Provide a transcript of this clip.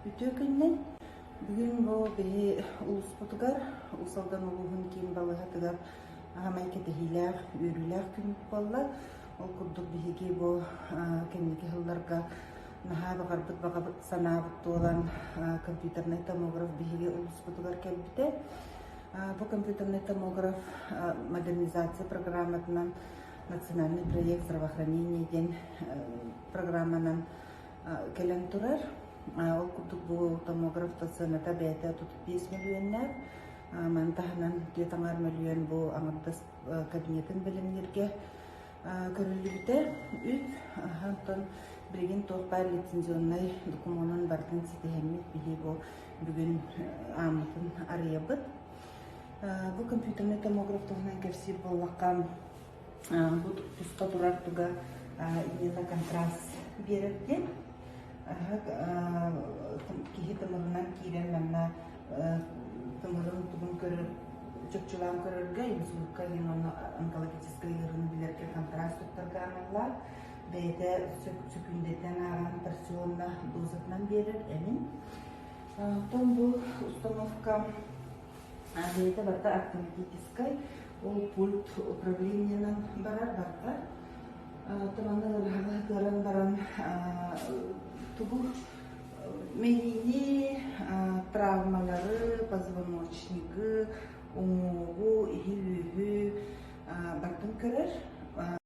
Үтүө күнүнэн! Бүгүн бу биһи улууспутугар, Уус Алдан улууһун киин балыыһатыгар аһамай кэтэһиилээх, үөрүүлээх күммүт буолла. Ол курдук биһиги бу кэнники сылларга наһаа баҕарбыт баҕабыт санаабыт туолан компьютернай томограф биһиги улууспутугар кэлбитэ. Бу компьютернай томограф модернизация программатынан национальный проект здравоохранения диэн программанан кэлэн турар. Ол курдук бу томограф сыаната бэйэтэ 35 мөлүйүөннээх. Маны таһынан 4,5 мөлүйүөн бу аҥардас кабинетын бэлэмнииргэ көрүллүбүтэ. Үп, онтон билигин туох баар лицензионнай докумуонун барытын ситиһэммит биһи бу бүгүн ааммытын арыйабыт. Бу компьютерный томограф туһунан кэпсиир буоллахха, бу туста турар туга именно контраст биэрэр диэн. Киһи тымырынан киирэн манна тымырын тугун көрөр, чопчулаан көрөргө, инсультка диэн уонна онкологическай ыарыыны билэргэ контраст туттарга аналлаах. Бэйэтэ сөкүүндэтинэн ааҕан торсионно дозатынан биэрэр эмин. Оттон бу установка бэйэтэ барыта автоматическай, ол пульт управлениенан барар барыта. Оттон аны ыарыһаҕы ытыаран баран тугу мэйиини, травмалары, позвоночнигы, уҥуоҕу, иһи-үөһү барытын көрөр.